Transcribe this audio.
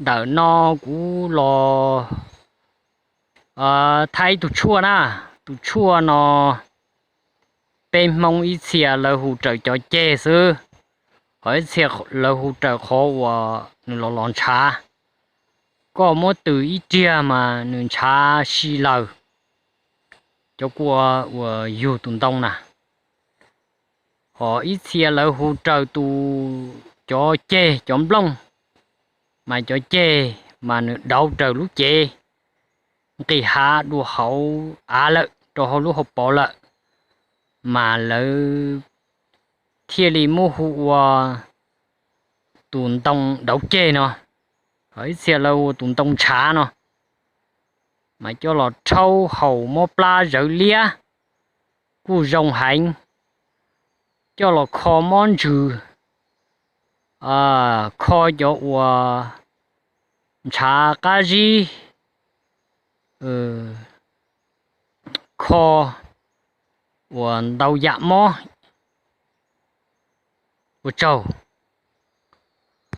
Ntawm no kuv los thaij ib tug tshuaj na. Tus tshuaj no peb Hmoob ib txhia lawv hu raws cov ceg xwb, ho ib txhia lawv hu raws qhov uas nws los los ntshav. Koj muab tws ib riag mas nws ntshav si lawm. Cov kua uas yug tus ntoo na, ho ib txhia lawv hu raws tus, cov ceg cov nplooj, mas cov ceg mas nws dauv raws lub cev, nqis hav dua hauv av lawm rau hauv lub hauv paus lawm, mas lawv thiaj li muab hu ua tus ntoo dauv ceg no. Ho ib txhia lawv hu ua tus ntoo ntshav no, mas coj los rhaub haus mob plab zawv liab kuj zoo heev. Coj los kho mob ntsws, kho cov uas ntshav qab zib, kho uas ntau yam mob. Ua tsaug.